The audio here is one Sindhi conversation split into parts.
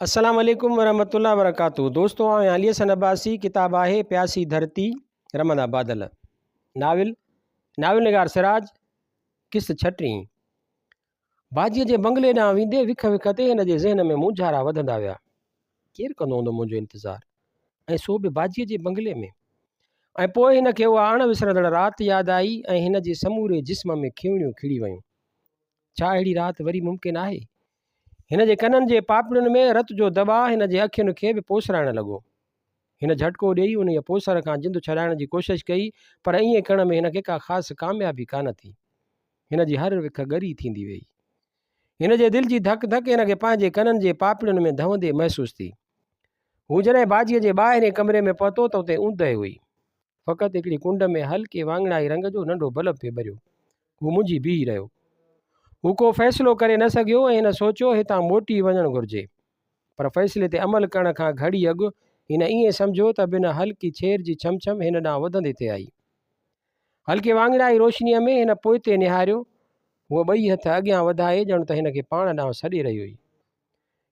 السلام عليڪم ورحمة الله وبرڪاته دوستو آئون علي حسن عباسي ڪتاب آهي پياسي ڌرتي رمندا بادل ناول ناول نگار سراج قسط ڇٽيهين باجيء جي بنگلي ڏانهن ويندي وک وک تي هن جي ذهن ۾ مونجهارا وڌندا ويا ڪير ڪندو هوندو منهنجو انتظار ۽ سو به باجيء جي بنگلي ۾ ۽ پوء هن کي اها اڻ وسرندڙ رات ياد آئي ۽ هن جي سموري جسم ۾ کيوڻيون کڙي ويون ڇا اهڙي رات وري ممڪن آهي؟ هن جي ڪنن جي پاپڙين ۾ رت جو دٻاء هن جي اکين کي به پوسرائڻ لڳو. هن جهٽڪو ڏيئي انهيء پوسر کان جند ڇڏائڻ جي ڪوشش ڪئي، پر ائين ڪرڻ ۾ هن کي ڪا خاص ڪاميابي ڪانه ٿي. هن جي هر وک ڳري ٿيندي ويئي. هن جي دل جي ڌڪ ڌڪ هن کي پنهنجي ڪنن جي پاپڙين ۾ ڌوندي محسوس ٿي. هو جڏهن باجيء جي ٻاهرين ڪمري ۾ پهتو ته اتي اوندهه هئي. فقط هڪڙي ڪنڊ ۾ هلڪي واڱڻائي رنگ جو ننڍو بلب پئي ٻريو. هو منجهي بيهي رهيو. هو ڪو فيصلو ڪري نه سگهيو ۽ هن سوچيو هتان موٽي وڃڻ گهرجي. پر فيصلي تي عمل ڪرڻ کان گهڙي اڳ هن ائين سمجهيو ته بنهه هلڪي ڇير جي ڇم ڇم هن ڏانهن وڌندي ٿي آئي. هلڪي واڱڻائي روشنيء ۾ هن پوئتي نهاريو. هوء ٻئي هٿ اڳيان وڌائي ڄڻ ته هن کي پاڻ ڏانهن سڏي رهي هئي.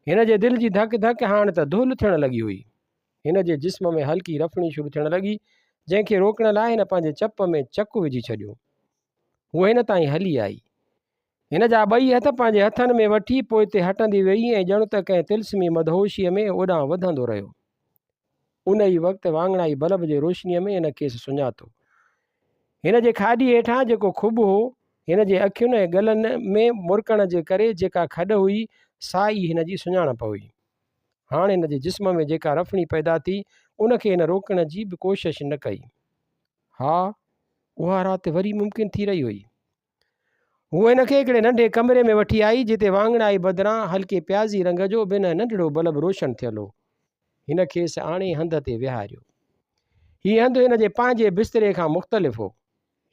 هن جي دل جي ڌڪ ڌڪ هاڻ ته دهل ٿيڻ لڳي هئي. هن جي جسم ۾ هلڪي رڦڻي شروع ٿيڻ لڳي، جنهن کي روڪڻ لاء هن پنهنجي چپ ۾ چڪ وجهي ڇڏيو. هوء هن تائين هلي آئي. هن جا ٻئي هٿ پنهنجي هٿن ۾ وٺي پوئتي هٽندي ويئي ۽ ڄڻ ته ڪنهن طلسمي مدهوشيء ۾ اوڏانهن وڌندو رهيو. ان ئي وقت واڱڻائي بلب جي روشنيء ۾ هن کيس سڃاتو. هن جي کاڏيء هيٺان جيڪو کٻ هو، هن جي اکين ۽ ڳلن ۾ مرڪڻ جي ڪري جيڪا کڏ هئي، سا ئي هن جي سڃاڻپ هئي. هاڻ هن جي جسم ۾ جيڪا رڦڻي پيدا ٿي، ان کي هن روڪڻ جي به ڪوشش نه ڪئي. ها، اها رات وري ممڪن ٿي رهي هئي. هوء هن کي هڪڙي ننڍي ڪمري ۾ وٺي آئي، جتي واڱڻائي بدران هلڪي پيازي رنگ جو بنهه ننڍڙو بلب روشن ٿيل هو. هن کيس آڻي هنڌ تي ويهاريو. هي هنڌ هن جي پنهنجي بستري کان مختلف هو.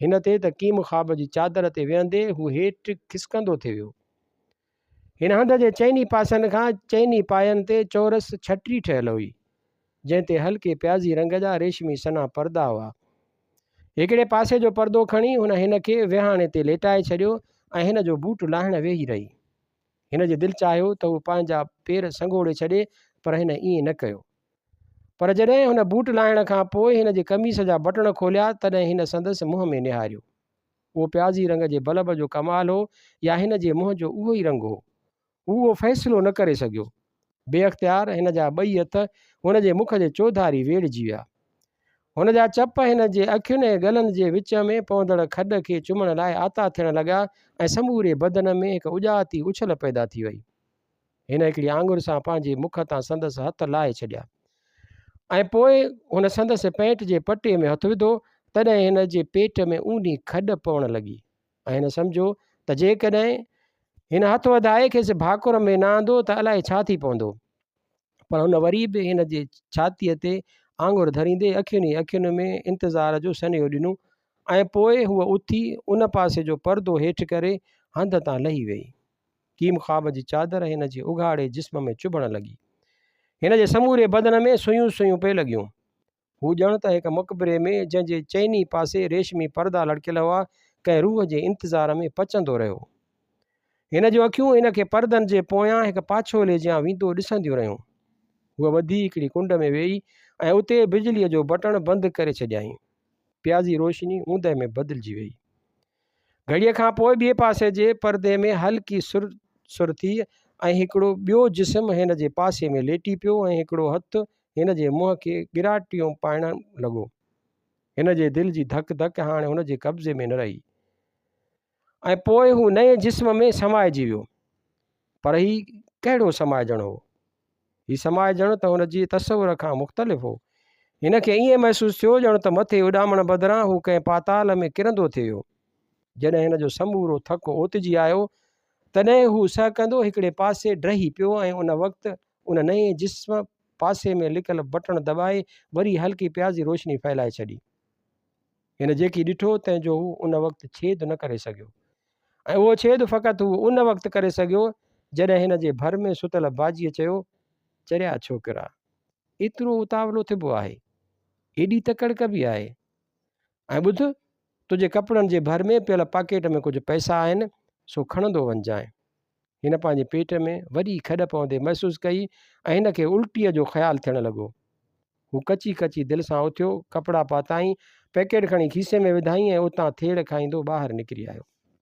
هن تي ته ڪيم خواب جي چادر تي ويهندي هو هيٺ کسڪندو ٿي ويو. هن هنڌ جي چئني پاسن کان چئني پاين تي چورس ڇٽي ٺهيل هئي، جنهن تي هلڪي پيازي رنگ جا ريشمي سنها پردا هئا. هڪڙي پاسي جو پردو کڻي هن هن کي ويهاڻي تي ليٽائي ڇڏيو ۽ هن جو بوٽ لاهڻ ويهي رهي. هن جي دل چاهيو ته هو پنهنجا پير سنگهوڙي ڇڏي پر هن ائين نه ڪيو. پر جڏهن هن بوٽ لاهڻ کان پوء هن جي قميص جا بٽڻ کوليا تڏهن هن سندس منهن ۾ نهاريو. اهو پيازي رنگ جي بلب جو ڪمال هو يا هن جي منهن جو اهو ئي رنگ هو. هو اهو فيصلو نه ڪري سگهيو. بي اختيار هن جا ٻئي هٿ هن جي مک جي چوڌاري ويڙهجي ويا. هن جا چپ هن جي اکين ۽ ڳلن جي وچ ۾ پوندڙ کڏ کي چمڻ لاء آتا ٿيڻ لڳا ۽ سموري بدن ۾ هڪ اڄاتي اڇل پيدا ٿي وئي. هن هڪڙي آڱر سان پنهنجي مک تان سندس هٿ لاهي ڇڏيا ۽ پوء هن سندس پينٽ جي پٽي ۾ هٿ وڌو، تڏهن هن جي پيٽ ۾ اونهي کڏ پوڻ لڳي ۽ هن سمجهيو ته جيڪڏهن هن هٿ وڌائي کيس ڀاڪر ۾ نه آندو ته الائي ڇا ٿي پوندو. پر هن وري به هن جي ڇاتيء تي آڱر ڌريندي اکين ئي اکين ۾ انتظار جو سنيهو ڏنو ۽ پوء هوء اٿي ان پاسي جو پردو هيٺ ڪري هنڌ تان لهي ويئي. ڪيم خواب جي چادر هن جي اگهاڙي جسم ۾ چڀڻ لڳي. هن جي سموري بدن ۾ سوئيون سوئيون پئي لڳيون. هو ڄڻ ته هڪ مقبري ۾، جنهن جي چئني پاسي ريشمي پردا لڙڪيل هئا، ڪنهن روح جي انتظار ۾ پچندو رهيو. هن جون اکيون هن کي پردن جي پويان هڪ پاڇولي جيان ويندو ڏسنديون رهيون. هوء وڌي هڪڙي ڪنڊ ۾ ويئي ۽ اتي بجليء جو بٽڻ بند ڪري ڇڏيائين. پيازي روشني اوندهه ۾ بدلجي ويئي. گهڙيء کان پوء ٻئي پاسي جي پردي ۾ هلڪي سر سر ٿي ۽ هڪڙو ٻيو جسم هن جي پاسي ۾ ليٽي پيو ۽ هڪڙو هٿ هن جي منهن کي ڳراٽيون پائڻ لڳو. هن جي دل جي ڌڪ ڌڪ هاڻي هن جي قبضي ۾ نه رهي ۽ پوء هو نئين جسم ۾ سمائجي ويو. پر هي ڪهڙو سمائجڻ هو؟ هي سمائجڻ ته هن جي تصور کان مختلف هو. هن کي ائين محسوس ٿيو ڄڻ ته مٿي اڏامڻ بدران هو ڪنهن پاتال ۾ ڪرندو ٿي ويو. جڏهن هن جو سمورو ٿڪ اوتجي آيو، تڏهن هو سهڪندو هڪڙي پاسي ڊهي پيو ۽ ان وقت ان نئين جسم پاسي ۾ لڪل بٽڻ دٻائي وري هلڪي پيازي روشني ڦهلائي ڇڏي. هن جيڪي ڏٺو، تنهن جو هو ان وقت ڇيد نه ڪري سگهيو ۽ اهو ڇيد فقط هو ان وقت ڪري سگهيو، جڏهن هن جي ڀر ۾ ستل باجيء چيو، چريا ڇوڪرا! ايترو اتاولو ٿبو آهي؟ ايڏي تڪڙ ڪبي آهي؟ ۽ ٻڌ، تنهنجي ڪپڙن جي ڀر ۾ پيل پاڪيٽ ۾ ڪجهه پئسا آهن، سو کڻندو وڃجانء. هن پنهنجي پيٽ ۾ وڏي کڏ پوندي محسوس ڪئي ۽ هن کي الٽيء جو خيال ٿيڻ لڳو. هو ڪچي ڪچي دل سان اٿيو، ڪپڙا پاتائين، پيڪيٽ کڻي کيسي ۾ وڌائين ۽ اتان ٿيڙ کائيندو ٻاهر نڪري آيو.